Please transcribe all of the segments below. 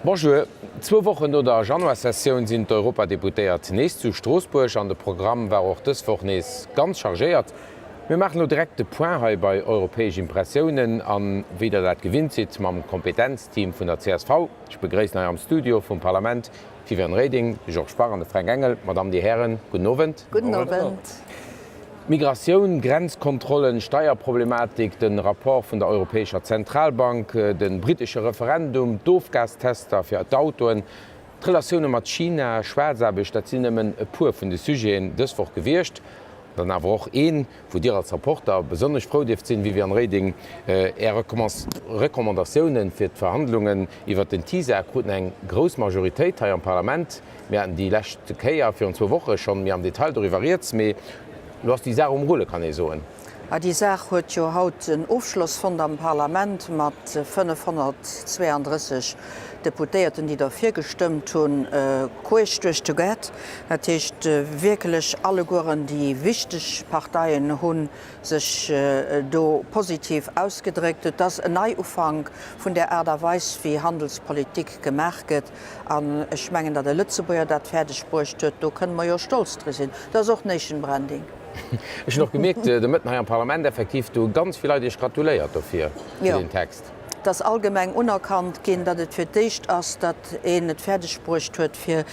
Bonjour. Zwou Wochen no der Januarssessioun sinn d'Europadeputéiert nees zu Stroossbuerg an de Programm war och dës Woch nees ganz chargéiert. Mir maachen elo direkt de Point hei bei Europäesch Impressiounen an, wéi der dat gewinnt sidd, mam Kompetenzteam vun der csv. Ech begréissen hei am Studio vum Parlament d'Viviane Reding, de Georges Bach an de Fränk Engel. Madame, Dir Hären, gudden Owend. Gudden Owend. Migratioun, Grenzkontrollen, Steierproblematik, de Rapport vun der Europäescher Zentralbank, de brittesche Referendum, d'Ofgastester fir d'Autoen, d'Relatioune mat China, Schwaarzaarbecht, dat sinn nëmmen e puer vun de Sujeten dës Woch gewiescht. Dann awer och een, wou Dir als Rapporter besonnesch frou dierft sinn, Viviane Reding, Är Recommandatioune fir d'Verhandlungen iwwert den TISA kruten eng grouss Majoritéit hei am Parlament. Mir haten déi lescht Kéier virun zwou Woche schonn méi am Detail doriwwer rieds, mee elo ass déi Saach um Rulle, kann ee soen. A déi Saach huet jo haut en Ofschloss fonnt am Parlament mat 532 Deputéierten, déi derfir gestëmmt hunn, queesch duerch de Gaart. Dat heescht wierklech allegueren déi wichteg Parteien hu sech do positiv ausgedréckt. Et ass en Neiufank vun där Aart a Weis, wéi Handelspolitik gemaach gëtt. An ech mengen, datt e Lëtzebuerger dat fäerdeg bruecht huet, do kënne mer jo stolz dru sinn. Dat ass och Nation Branding. Ech hunn och gemierkt de Mëtten hei am Parlament, effektiv, do hu ganz vill Leit Iech gratuléiert dofir, fir deen Text. Jo, et ass allgemeng unerkannt ginn, datt et fir d'éischt ass, datt een et fäerdeg bruecht huet, fir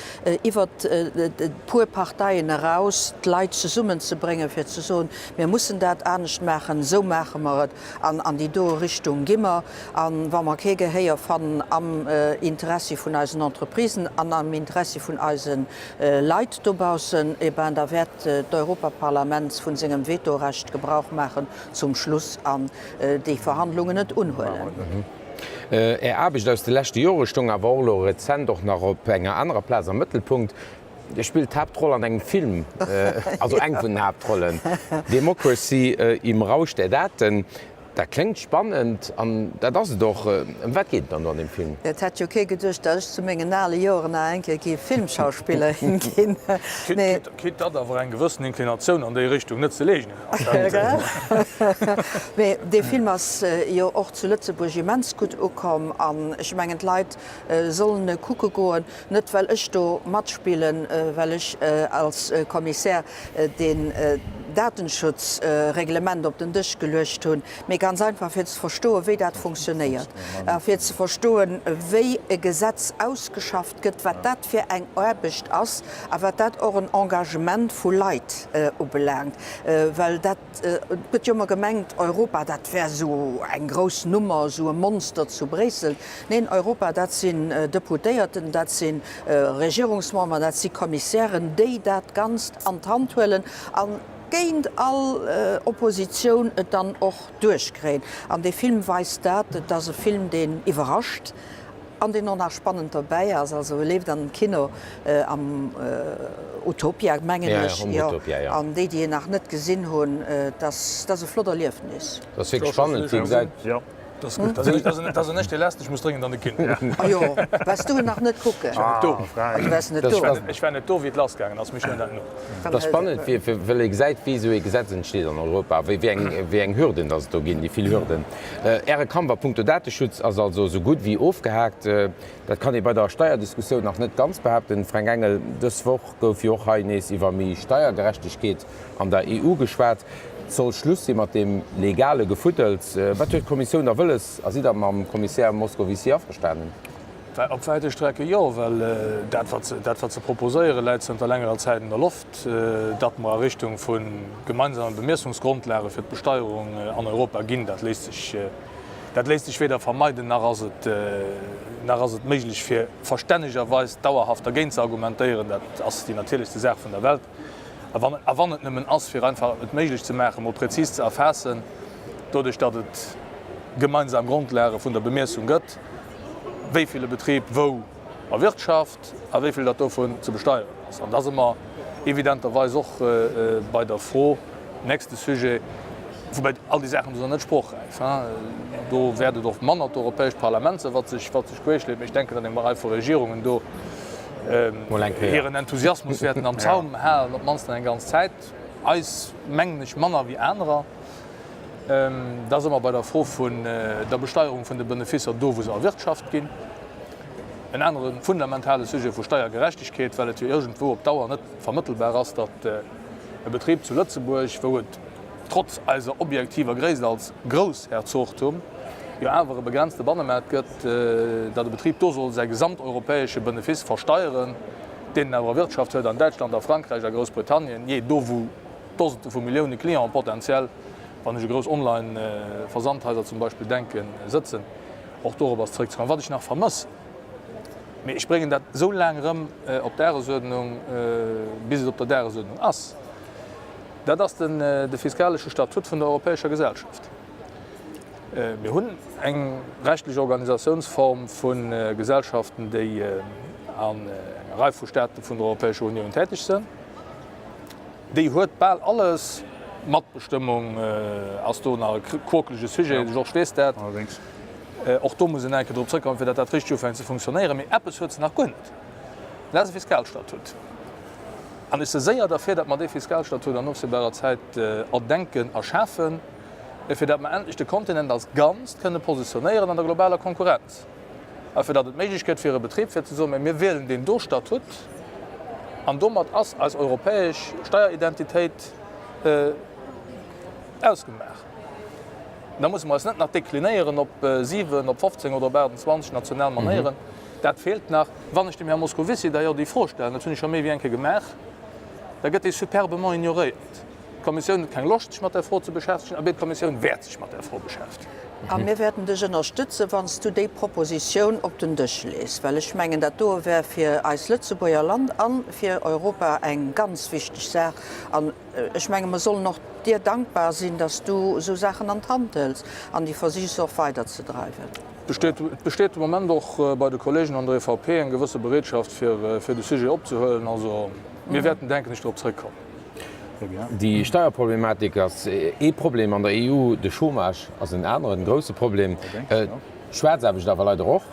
iwwert e puer Parteien eraus d'Leit zesummenzebréngen, fir ze soen, Mir mussen dat anescht maachen, esou maache mer et an an déi doe Richtung gi mer. A wa mer kee Gehéier fannen am Interessi vun eisen Entreprisen an am Interessi vun eise Leit dobaussen, eh ben da wäert d'Europaparlament vun sengem Vetorecht Gebrauch maachen zum Schluss an déi Verhandlungen net unhuelen. Är Aarbecht aus de leschte Jore stoung awer och elo rezent och nach op enger anerer Plaz am Mëttelpunkt. Dir spillt d'Haaptroll an engem Film, also eng vun den Haaptrollen, Democracy im Rausch der Daten. Dat kléngt spannend an dat ass et och. Ëm wat geet et dann do an deem Film? Et hätt jo kee geduecht, datt ech zu mengen ale Joren nach eng Kéier géif Filmschauspillerin ginn. Mee. Quitt datt awer eng gewëssen Inklinatioun an déi Richtung net ze leegnen ass. Mee dee Film ass jo och zu Lëtzebuerg immens gutt ukomm an ech mengen d'Leit sollen e kucke goen, net well ech do matspillen, well ech als Kommissär deen Datenschutzreglement op den Dësch geluecht hunn, mee ganz einfach fir ze verstoen, wéi dat funktionéiert a fir ze verstoen, wéi e Gesetz ausgeschafft gëtt, wat dat fir eng Aarbecht ass a wat dat och en Engagement vu Leit ubelaangt, well dat Et gëtt jo ëmmer gemengt, Europa, dat wär esou eng grouss Nummer, esou e Monster zu Bréissel. Neen, Europa, dat sinn Deputéierten, dat si Regierungsmemberen, dat si Kommissären, déi dat Ganzt an d'Hand huelen a géint all Oppositioun et dann och duerchkréien. An dee Film weist dat. Et ass e Film, deen iwwerrascht An deen och nach spannend dobäi ass, also e leeft an den Kino am Utopia mengen ech, jo, an déi déi en nach net gesinn hunn, dat ass e flott Erliefnis. Dat ass wierklech spannend, wéi gesäit. Jo, dat ass gutt. Da sinn ech dee Leschten, ech muss dréngend an de Kino. A jo, waars du en nach net kucken? Ech war net do. Du waars net do. Ech war net do, wéi et lassgaangen ass, mee ech huelen dat no. Dat ass spannend, well ee gesäit, wéi esou ee Gesetz entsteet an Europa, wéi eng Hürden datt et do ginn, déi vill Hürden. Äre Kampf a punkto Dateschutz ass also esou gutt wéi ofgehaakt. Dat kann ee bei der Steierdiskussioun nach net ganz behaapten. Fränk Engel, dës Woch gouf jo och hei nees iwwer méi Steiergerechtegkeet an der EU geschwat. Et soll Schluss si mat deem legale Gefuddels. Wat huet d'Kommissioun da wëlles a sidd Der mam Kommissär Moscovici averstanen? Op wäite Strecke jo, well dat, wat se, dat wat se proposéieren, läit zënter längerer Zäit an der Loft, datt mer a Richtung vu gemeinsame Bemiessungsgrondlage fir d'Besteierung an Europa ginn. Dat léisst sech, dat léisst sech weder vermeiden, nach ass et, nach ass et méiglech fir verstännegerweis dauerhaft dergéint ze argumentéieren. Dat ass déi natierlechste Saach vun der Welt. A wann, a wann et nëmmen ass, fir einfach et méiglech ze maachen, mol prezis ze erfaassen, doduerch datt et gemeinsam Grondlage vun der Bemiessung gëtt, wéi vill e Betrib wou erwirtschaft a wéi vill dat dovun ze besteieren ass. An da si mer evidenterweis och bei der Fro, nächste Sujet, woubäi all déi Saachen do sinn net sprochräif, do wäert et och manner d'Europäescht Parlament sinn, wat sech queeschleet, mee ech denken, datt eng Rei vu Regierungen do hiren Enthusiasmus wäerten am Zaum halen, op d'mannst eng ganz Zäit. Eis, mengen ech, manner wéi anerer. Da si mer bei der Fro vun der Besteierung vun de Benefisser do, wou se erwirtschaft ginn. En anere fundamentale Sujet vu Steiergerechtegkeet, well et jo iergendwou op Dauer net vermëttelbar ass, datt e Betrib zu Lëtzebuerg, wou et trotz eiser objektiver Gréisst als Groussherzogtum jo awer e begrenzte Bannemaart gëtt, datt e Betrib do soll säi gesamteuropäesche Benefice versteieren, deen en awer erwirtschaft huet an Däitschland, a Frankräich, a Groussbritannien, jee do wou Dosende vu Millioune Clienten potenziell, wann ech u grouss Online-Versandhaiser zum Beispill denken, sëtzen. Och dorop ass zrëckzekommen. Wat ech nach vermëssen, mee ech bréngen dat esou laang erëm op d'Dagesuerdnung, bis et op der Dagesuerdnung ass, dat ass den, de fiskalesche Statut vun der europäescher Gesellschaft. Mir hunn eng rechtlech Organisationsform vu Gesellschaften, déi an enger Rei vu Staate vun der Europäescher Unioun täteg sinn. Déi huet bal alles. Matbestëmmung ass do nach e quokelege Sujet, de Georges weess dat. Och do muss een eng Kéier drop zrëckkommen, fir datt dat richteg ufänkt ze funktionéieren. Mee eppes huet se nach guer net, dat ass e Fiskalstatut. An ech si séier derfir, datt mer dee Fiskalstatut an ofsehbarer Zäit erdenken a schafen, fir datt mer endlech de Kontinent als Ganzt kënne positionéieren an der globaler Konkurrenz. A fir datt et méiglech gëtt fir e Betrib fir ze soen, mä mir wielen deen do Statut an domat ass eis europäesch Steieridentitéit ausgemaach. Da musse mer eis net nach deklinéieren op 7, op 15 oder op 28 national Manéieren. Dat feelt nach. Wann ech dem Här Moscovici d'ailleurs déi Fro stellen, dat hunn ech scho méi wéi eng Kéier gemaach, da gëtt déi superbement ignoréiert. D'Kommissioun huet keng Loscht, sech mat där Fro ze beschäftegen, abee, d'Kommissioun wäert sech mat där Fro beschäftegen. A mir wäerten dech ënnerstëtzen, wann s du déi Propositioun op den Dësch lees, well ech mengen, dat doe wär fir eist Lëtzebuerger Land a fir Europa eng ganz wichteg Saach. An ech menge mer sollen och dir dankbar sinn, dass du esou Saachen an d'Hand hëls an déi versichs och weiderzedreiwen. Et besteet de Moment och bei de Kollegen an der EVP eng gewësse Bereetschaft, fir de Sujet opzehuelen. Also mir wäerten, denken ech, drop zrëckkommen. Déi Steierproblematik ass ee Problem an der EU, de Chômage ass en aneren grousse Problem, d'Schwaarzaarbecht awer leider och.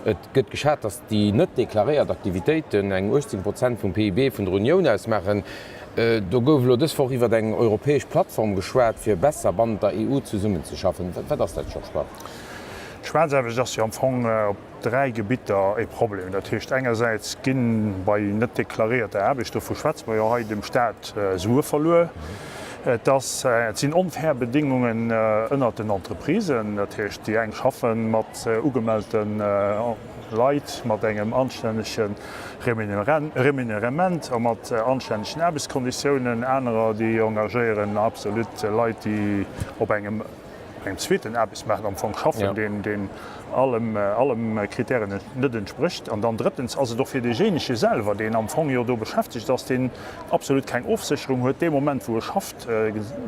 Et gëtt geschat, datt déi net deklaréiert Aktivitéiten eng 18 Prozent vum PIB vun der Unioun ausmaachen. Do gouf elo dës Woch iwwer eng europäesch Plattform geschwat, fir besser bannent der EU zesummenzeschaffen. Wat ass dat, Georges Bach? D'Schwaarzaarbecht ass jo am Fong op 3 Gebitter e Problem. Dat heescht, engersäits gi bei net deklaréierter Aarbecht, dovu schwätze mer jo hei, dem Staat Sue verluer. Et ass, et sinn onfair Bedingungen ënnert den Entreprisen. Dat heescht, déi eng schaffe mat ugemellte Leit, mat engem anstännege Remunerement a mat anstännegen Aarbechtskonditiounen. Anerer, déi engagéieren absolut Leit, déi op engem engem zweeten Aarbechtsmaart am Fong schaffen, deen, deen allem, allem Kritären net entsprécht. An dann drëttens ass et och fir deejéinege selwer, deen am Fong jo do beschäftegt ass, deen absolut keng Ofsécherung huet dee Moment, wou e schafft,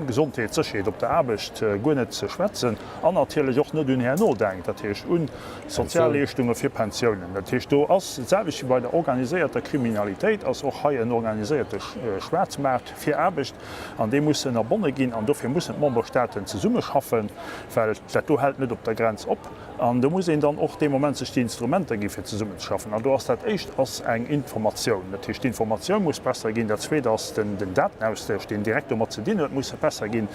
Gesondheet, Sécherheet op der Aarbecht guer net ze schwätzen, an natierlech och net un herno denkt, dat heescht un Sozialleeschtunge fir Pensiounen. Dat heescht, do ass, d'selwecht wéi bei der organiséierter Kriminalitéit, ass och hei en organiséierte Schwaarzmaart fir Aarbecht. An dee muss ënnerbonne ginn. An dofir mussen d'Memberstaaten zesummeschaffen, well dat do hält net op der Grenz op. An do muss een dann och dee Moment sech déi Instrumenter gi fir zesummenzeschaffen. An do ass dat éischt ass eng Informatioun. Dat heescht, d'Informatioun muss besser ginn. Dat zweet ass den Datenaustausch, deen direkt domat ze dinn huet, muss besser ginn.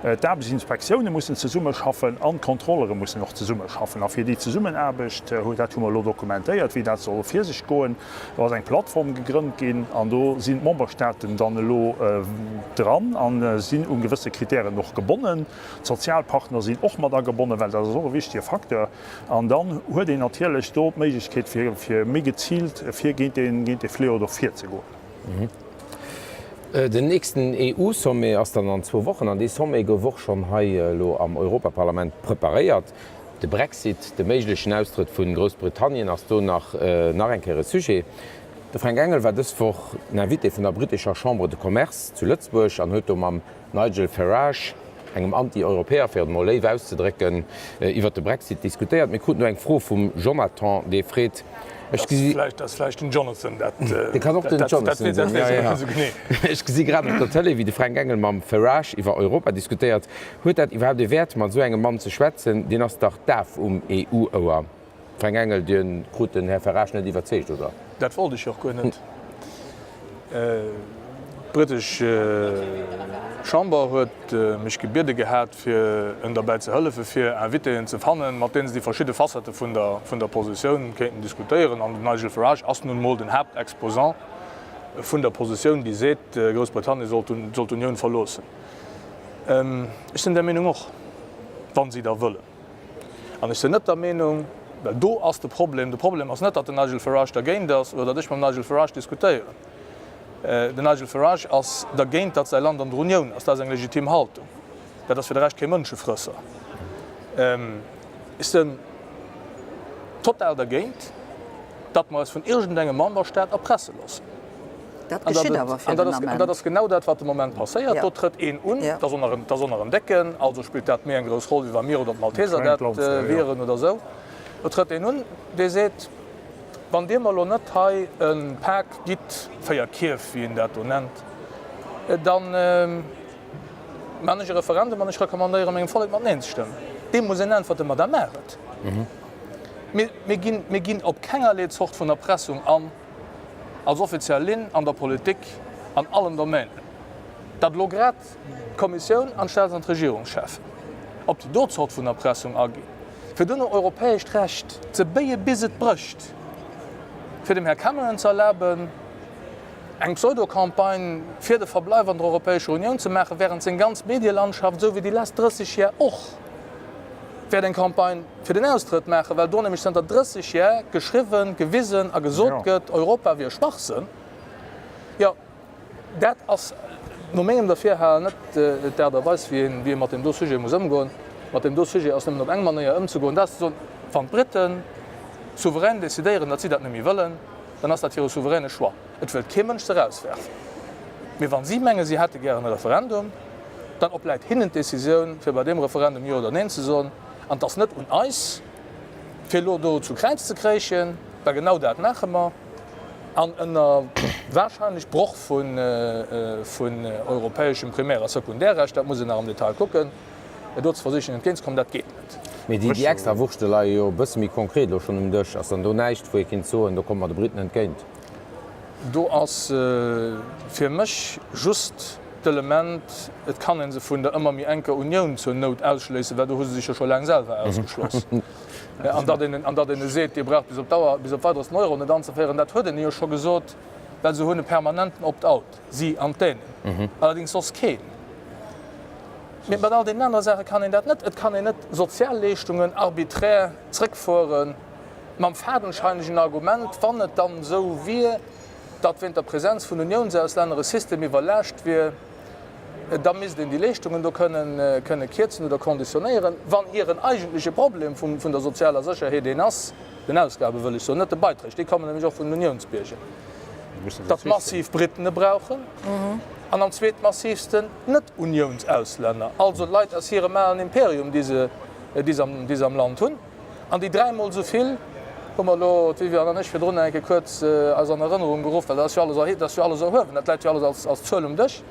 D'Aarbechtsinspektioune mussen zesummeschaffen an d'Kontrollere mussen och zesummeschaffen. A fir déi Zesummenaarbecht, dat hu mer elo dokumentéiert, wéi dat soll vir sech goen, Do ass eng Plattform gegrënnt ginn an do sinn d'Memberstaaten dann elo dran a sinn u gewësse Kritären och gebonnen. D'Sozialpartner sinn och mat agebonnen, well dat ass och e wichtige Facteur. An dann huet een natierlech do d'Méiglechkeet, fir méi geziilt fir géint dee Fléau do virzegoen. Den nächsten EU-Sommet ass dann an zwou Wochen an dee Sommet gouf och schonn hei elo am Europaparlament preparéiert. De Brexit, de méiglechen Austrëtt vu Groussbritannien ass do nach nach eng Kéier e Sujet. De Fränk Engel war dës Woch den Invité vun der brittescher Chambre de Commerce zu Lëtzebuerg an huet do mam Nigel Farage, engem Anti-Europäer, fir et emol léif auszedrécken, iwwert de Brexit diskutéiert. Mir kruten do eng Fro vum Jonathan, dee freet, Ech gesi. Dat ass vläicht den Jonathan, dat. Dee kann och den Jonathan sinn, jo, jo. Ech gesi grad op der Tëlee, wéi de Fränk Engel mam Farage iwwer Europa diskutéiert. Huet dat iwwerhaapt ee Wäert, mat esou engem Mann ze schwätzen? Deen ass dach daf um EU-Ouer. Fränk Engel, Dir krut den Här Farage net iwwerzeegt, oder? Dat wollt ech och guer net. D'brittesch Chamber huet mech gebiede gehat, fir en derbäi ze hëllefen, fir Invitéen ze fannen, mat deene se déi verschidde Facettë vun der Positioun kéinten diskutéieren. An den Nigel Farage ass nun emol den Haaptexposant vun der Positioun, déi seet, Groussbritannien sollt d'Unioun verloossen. Ech sinn där Meenung och, wa si da wëllen. An ech sinn net der Meenung, well do ass de Problem, de Problem ass net, datt den Nigel Farage dergéint ass oder datt ech mam Nigel Farage diskutéieren. Den Nigel Farage ass dergéint, datt säi Land an der Unioun ass. Dat ass eng legitim Haltung. Dat ass fir de Rescht kee Mënschefrësser. Ech sinn total dergéint, datt mer eis vun iergendengem Memberstaat erpresse loossen. Dat geschitt awer fir den Ament. An dat ass genau dat, wat de Moment passéiert. Do trëtt een un, dat ass och nach en Décken, also spillt dat méi eng grouss Roll, wéi wa mir oder d'Malteser dat wieren oder esou. Do trëtt een un, dee seet, Wann Dir mer elo net hei e Pak gitt, 4 Kierf, wéi een dat do nennt, da maachen ech e Referendum an ech recommandéiere mengem Vollek, mat Neen ze stëmmen. Deem muss een äntwerten, Ma da maach et! Mir ginn op kengerlee Zort vun Erpressung an. Als offiziell Linn an der Politik an allen Domänen, datt elo grad d'Kommissioun an d'Staats an d'Regierungscheffen op déi do Zort vun Erpressung aginn, fir duerno europäescht Recht ze béie bis et brécht, fir dem Här Cameron ze erlaben, eng Pseudocampagne fir de Verbleif an der Europäescher Unioun ze maachen, während seng ganz Medielandschaft, esou wéi déi lesst 30 Jar och, wäert eng Campagne fir den Austrëtt maachen, well do nämlech zënter 30 Jar geschriwwen, gewisen a gesot gëtt, Europa wier Schwachsënn. Jo, dat ass no mengem Derfirhalen net d'Aart a Weis, wéi ee mat deem do Sujet muss ëmgoen. Mat deem do Sujet ass nëmmen op eng Manéier ëmzegoen, dat ass ze soen, wann d'Brite souverän decidéieren, datt si dat net méi wëllen, dann ass dat hire souveräne Choix. Et wëllt kee Mënsch se erauswerfen. Mee wa si mengen, si hätte gären e Referendum, dann obläit hinnen d'Decisioun, fir bei deem Referendum Jo oder Neen ze soen. An et ass net un eis, fir elo do zu Kräiz ze kréichen, well genau dat maache mer, an ënner wahrscheinlech Broch vun europäeschem Primär a Sekundärrecht, dat muss een nach am Detail kucken, do ze versichen entgéintzekommen, dat geet net. Mee déi extra Wurschte leie jo e bësse méi konkret elo schonn um Dësch. Ass dann do näischt, wou ee kéint soen, do komme mer de Briten entgéint? Do ass fir mech just d'Element, et kann ee se vun der ëmmer méi enker Unioun zur Nout ausschléissen, well do hu se sech jo scho laang selwer ausgeschloss. An datt een, an datt een e seet, Dir braucht bis op Dauer, bis op Weideres den Euro net anzeféieren, dat huet een jo scho gesot, well se hunn e permanenten Opt-out, si an d'Dänen, allerdéngs soss keen. Mee mat all deenen anere Saache kann een dat net. Et kann een net Sozialleeschtungen arbiträr zréckfueren mam fadenscheinegen Argument, wann et dann esou wier, datt wéint der Präsenz vun Uniounsauslänner e System iwwerlaascht wier, da misst een déi Leeschtungen do kënne kierzen oder konditionéieren, wann hiren eigentleche Problem vun der sozialer Sécherheet een ass, den Ausgabe wëll ech soen, net de Beiträg, déi kommen nämlech och vun den Uniounsbierger, datt massiv Briten e brauchen an am zweetmassivsten d'Net-Uniounsauslänner, also Leit aus hirem alen Imperium, déi se am Land hunn. An déi dräimol esou vill hu mer elo, d'Viviane an ech, virdrun eng Kéier kuerz eis an Erënnerung geruff, well dat ass jo alles, dat ass jo alles erhuewen, dat läit jo alles als Zuel um Dësch,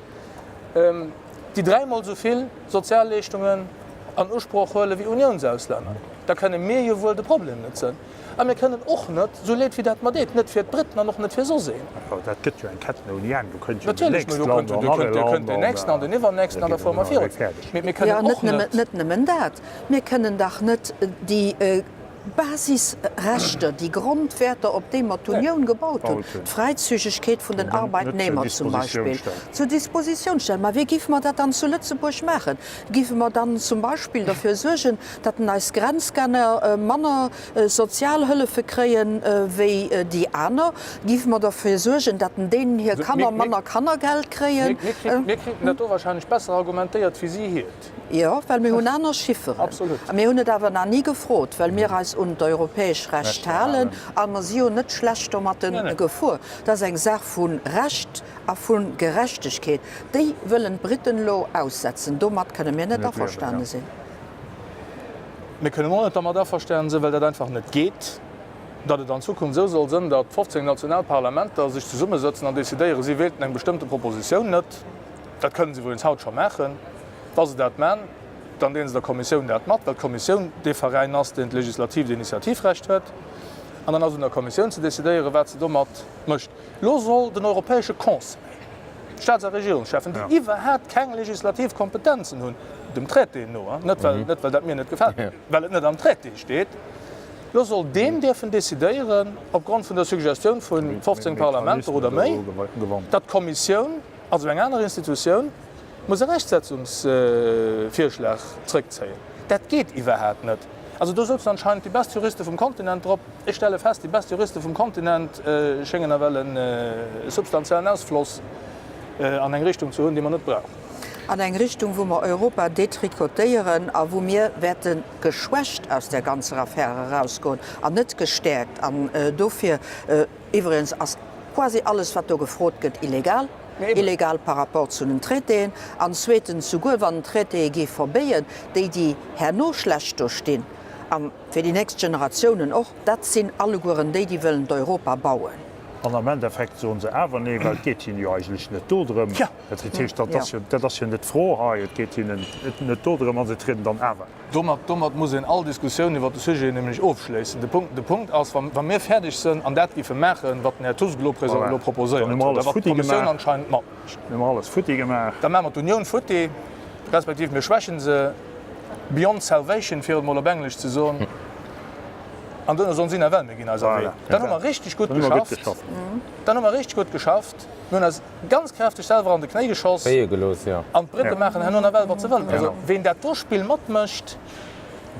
déi dräimol esou vill Sozialleeschtungen an Usproch huele wéi Uniounsauslänner. Da kënne mir jo wuel de Problem net sënn. A mir kënnen och net, esou leed wéi dat mer deet, net fir d'Briten an och net fir soss een. Dat gëtt jo eng Ketten ouni Enn. Do kënnt jo den nächste Land an nach e Land. Do kënnt deen nächsten an den iwwernächsten an da fuere mer virun. Mee mir kënnen och net. Net nëmmen dat. Mir kënnen dach net déi Basisrechter, déi Grondwäerter, op déi mer d'Unioun gebaut hunn, d'Fräizügegkeet vun den Arbeitnehmer zum Beispill, zur Dispositioun stellen. Ma wéi géife mer dat dann zu Lëtzebuerg maachen? Géife mer dann zum Beispill derfir suergen, datt eis Grenzgänger manner Sozialhëllefe kréien wéi déi aner? Géife mer derfir suergen, datt deenen hir Kanner manner Kannergeld kréien? Mir kriten dat do wahrscheinlech besser argumentéiert wéi si hiert. Jo, well mir hunn aner Chifferen. Absolut. A mir hunn et awer nach ni gefrot, well mir eis un d'europäesch Recht halen. A mer si jo net schlecht domatte gefuer. Dat ass eng Saach vu Recht a vu Gerechtegkeet. Déi wëllen d'Briten elo aussetzen. Domat kënne mir net averstane sinn. Mir kënnen och net dermat averstanen sinn, well dat einfach net geet, datt et an Zukunft esou soll sënn, datt 15 national Parlamenter sech zesummesëtzen an decidéieren, si wéilten eng bestëmmte Propositioun net. Dat kënnen se iwwregens haut scho maachen. Wa se dat man, dann deelen se der Kommissioun dat mat, well d'Kommissioun dee Veräin ass, deen d'legislatiivt Initiativrecht huet. An dann ass un der Kommissioun ze decidéieren, wat se domat mécht. Elo soll den Europäesche Conseil. D'Staats a Regierungscheffen, déi iwwerhaapt keng legislativ Kompetenzen hunn, dem Traité no, net well, net well dat mir net gefält, well et net am Traité steet, lo soll deen dierfen decidéieren, opgrond vun der Suggestioun vu 15 Parlamenter oder méi, datt d'Kommissioun, also eng aner Institutioun, muss e Rechtssetzungsvirschlag zrëckzéien. Dat geet iwwerhaapt net. Also do souzen anscheinend déi best Juriste vum Kontinent drop. Ech stelle fest, déi best Juriste vum Kontinent schéngen nawell e substantiellen Ausfloss an eng Richtung ze hunn, déi mer net brauchen. An eng Richtung, wou mer Europa detricotéieren a wou mir wäerte geschwächt aus där ganzer Affär erausgoen an net gestäerkt. An dofir, iwwregens ass quasi alles, wat do gefrot gëtt, illegal, illegal par rapport zu den Traitéen. An zweetens, souguer wann en d'Traitéë géif verbéien, déi, déi herno schlecht do stinn, a fir déi nächst Generatiounen och, dat sinn allegueren déi, déi wëllen d'Europa bauen. An am Endeffekt soen se awer nee, well et geet hinnen jo eigentlech net dodrëm. Dat heescht, dat ass jo, dat ass jo net d'Fro hei. Et geet hinnen net dodrëm a se trieden dann awer. Domat, domat muss een all Diskussioun iwwert de Sujet nämlech ofschléissen. De Punkt, de Punkt ass, wa, wa mir fäerdeg sënn an dat géife maachen, wat den Här Tusk elo prés, Voilà. elo proposéiert Dann hu mer huet, alles a wat futti d'Kommissioun gemaach. anscheinend mat. Dann hu mer alles futti gemaach. Da maache mer d'Unioun futti, respektiv mir schwächen se beyond salvation, fir et emol op Englesch ze soen, an duerno soen si nawell, mir ginn eiser Wee. Voilà. Dann hu mer richteg gutt Dann hu mer gutt geschafft. geschafft. Dann hu mer richteg gutt geschafft. Mir hunn eis ganz kräfteg selwer an de Knéi geschoss. Réie gelooss, jo. An d'Britte maachen herno nawell, wat se wëllen. Also, ween dat do Spill matmécht,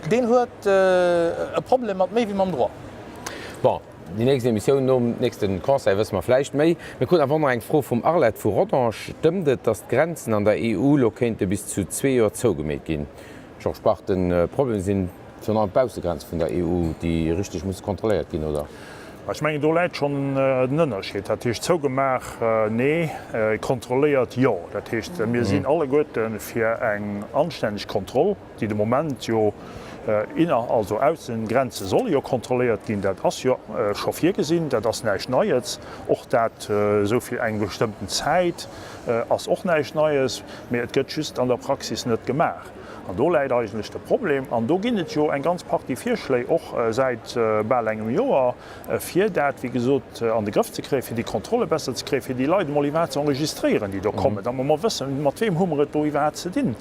deen huet e Problem mat méi wéi mam Droit. Bon, déi nächst Emissioun nom nächste Conseil wësse mer vläicht méi. Mir kruten awer och nach eng Fro vum Arlette vu Rodange. Stëmmt et, datt d'Grenzen an der EU lo kéinte bis zu zwee Joer zougemeet ginn? Georges Bach, De Problem sinn virun allem d'Baussegrenze vun der EU, déi richteg musse kontrolléiert ginn, oder? Ech mengen, do läit schonn den Ënnerscheed. Dat heescht, zougemaach, nee, kontrolléiert, jo. Dat heescht, mir sinn alleguerte fir eng anstänneg Kontroll, déi de Moment jo inner-, also Aussengrenze solle jo kontrolléiert ginn. Dat ass jo scho virgesinn, dat ass näischt Neies. Och dat esou fir eng bestëmmten Zäit ass och näischt Neies, mee et gëtt just an der Praxis net gemaach. An do läit eigentlech de Problem. An do ginn et jo eng ganz Partie Virschléi, och säit bal engem Joer, fir dat, wéi gesot, an de Grëff ze kréien, fir déi Kontrolle besser ze kréien, fir déi Leit emol iwwerhaapt ze enregistréieren, déi do kommen, datt mer emol wëssen, mat weem hu mer et do iwwerhaapt ze dinn.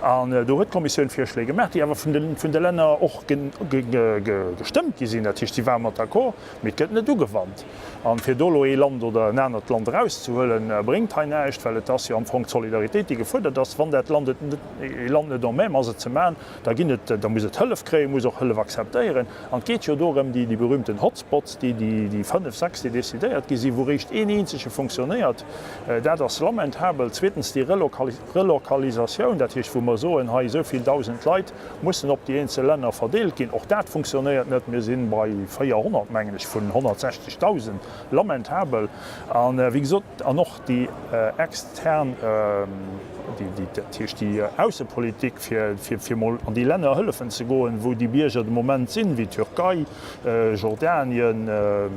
An do huet d'Kommissioun Virschléi gemaach, déi awer vun de Länner och gestëmmt gi sinn. Dat heescht, si ware mat d'accord. Mee et gëtt net ugewannt. An fir do elo ee Land oder en anert Land erauszehuelen, bréngt hei näischt, well et ass jo am Fong d'Solidaritéit, déi gefuerdert ass. Wann dat Land et net, ee Land net en même ass, et ze maachen, da ginn et, da muss et Hëllef kréien, muss och Hëllef akzeptéieren. An et geet jo dorëm, déi, déi berühmten Hotspots, déi, déi, déi fënnef, sechs, déi decidéiert gi sinn, wou réischt een eenzege fonctionnéiert, dat ass lamentabel. Zweetens déi Relocalisatioun, dat heescht, wou mer soen, hei esou vill 1.000 Leit, mussen op déi eenzel Länner verdeelt ginn. Och dat funktionéiert net. Mir si bei 400, mengen ech, vun 160.000. Lamentabel. A wéi gesot, an och déi extern, dat heescht déi Aussepolitik, fir fir emol an déi Länner hëllefen ze goen, wou déi Bierger de Moment sinn, wéi Türkei, Jordanien,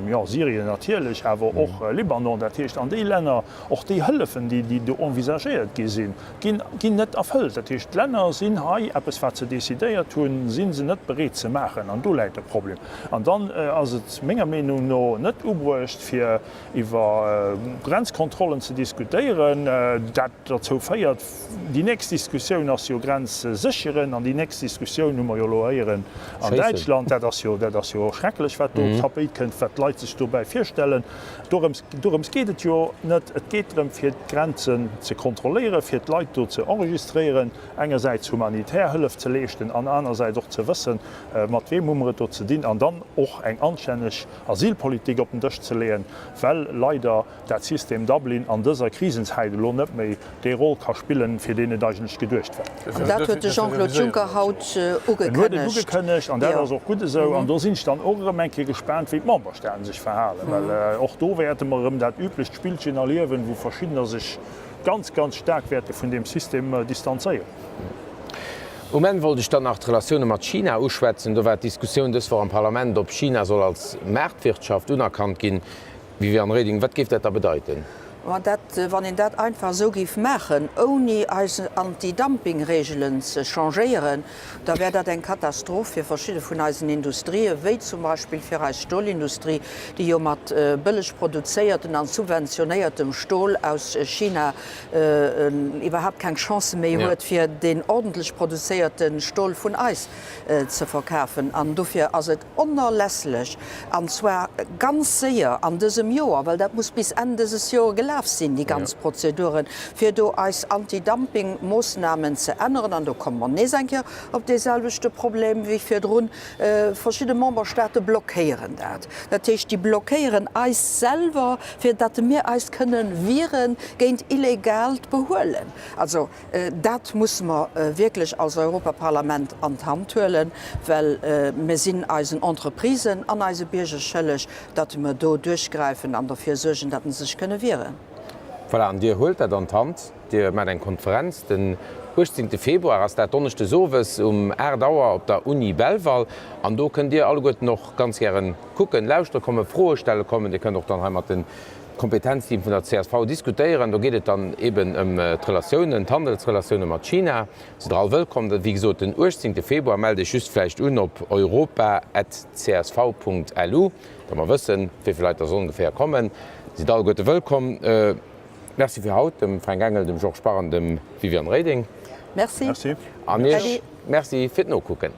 jo Syrien natierlech, awer och Libanon, dat heescht an déi Länner och déi Hëllefen, déi do envisagéiert gi sinn, ginn net erfëllt. Dat heescht, d'Länner sinn hei eppes, wat se decidéiert hunn, si se net bereet ze maachen. An do läit de Problem. An dann ass et menger Meenung no net ubruecht, fir iwwer Grenzkontrollen ze diskutéieren. Dat derzou féiert, déi nächst Diskussioun ass jo Grenze sécheren. An déi nächst Diskussioun hu mer jo elo héieren an Däitschland. Dat ass jo, dat ass jo schrecklech, wat do op d'Tapéit kënnt, wat d'Leit sech dobäi virstellen. Dorëms, dorëms geet et jo net. Et geet drëm, fir d'Grenzen ze kontrolléieren, fir d'Leit do ze enregistréieren, engersäits humanitär Hëllef ze leeschten an anersäits och ze wëssen, mat weem hu mer et do ze dinn, an dann och eng anstänneg Asylpolitik op den Dësch ze leeën, well leider dat System Dublin an dëser Krisenzäit elo net méi dee Rôle ka spillen, fir deen et eigentlech geduecht war. An dat huet de Jean-Claude Juncker haut ugekënnegt. En huet et ugekënnegt, an dat ass och gutt esou. An do sinn ech dann och erëm eng Kéier gespaant, wéi d'Memberstaaten sech verhalen, well och do wäerte mer erëm dat üblecht Spillchen erliewen, wou verschiddener sech ganz, ganz staark wäerte vun deem System distanzéieren. Um Enn wollt ech dann nach d'Relatioune mat China uschwätzen. Do war d'Diskussioun dës Woch am Parlament, ob China soll als Maartwirtschaft unerkannt ginn. Viviane Reding, wat géif dat da bedeiten? Ma dat, wann een dat einfach esou géif maachen, ouni eis Antidumping-Regelen ze changéieren, da wär dat eng Katastroph fir verschidde vun eisen Industrien, wéi zum Beispill fir eis Stolindustrie, déi jo mat bëlleg produzéierten an subventionéiertem Stol aus China iwwerhaapt keng Chance méi huet, fir deen ordentlech produzéierte Stol vun eis ze verkafen. An dofir ass et Onerlässlech, an zwar ganz séier an dësem Joer, well dat muss bis Enn dëses Joer gelaf sinn, déi ganz Prozeduren, fir do eis Antidumping-Moossnamen ze änneren. An do komme mer nees eng Kéier op deeselwechte Problem wéi virdrun, Verschidde Memberstaate blockéieren dat. Dat heescht, déi blockéieren eis selwer, fir datt mir eis kënnen wiere géint illegaalt Behuelen. Also, Dat musse mer wierklech als Europaparlament an d'Hand huelen, well mir sinn eisen Entreprisen an eise Bierger schëlleg, datt mer do duerchgräifen an derfir suergen, datt se sech kënne wieren. Voilà, an Dir huelt dat an d'Hand. Dir maacht eng Konferenz den 18 Februar, ass dat donneschdes owes um 8 Auer op der Uni Belval. An do kënnt Dir alleguerten och ganz gären kucken, lauschtere kommen, Froe stelle kommen. Dir kënnt och dann hei mat den Kompetenzteam vun der csv diskutéieren. Do geet et dann eben ëm d'Relatiounen, d'Handelsrelatioune mat China. Sidd der all wëllkomm. Wéi gesot, den 18 Februar. Mellt Iech just vläicht un op europa@csv.lu, datt mer wëssen, wéi vill Leit der soll ongeféier kommen. Sidd alleguerte wëllkomm. Merci fir haut dem Fränk Engel, dem Georges Bach an dem Viviane Reding. Merci. An Iech Merci fir d'Nokucken.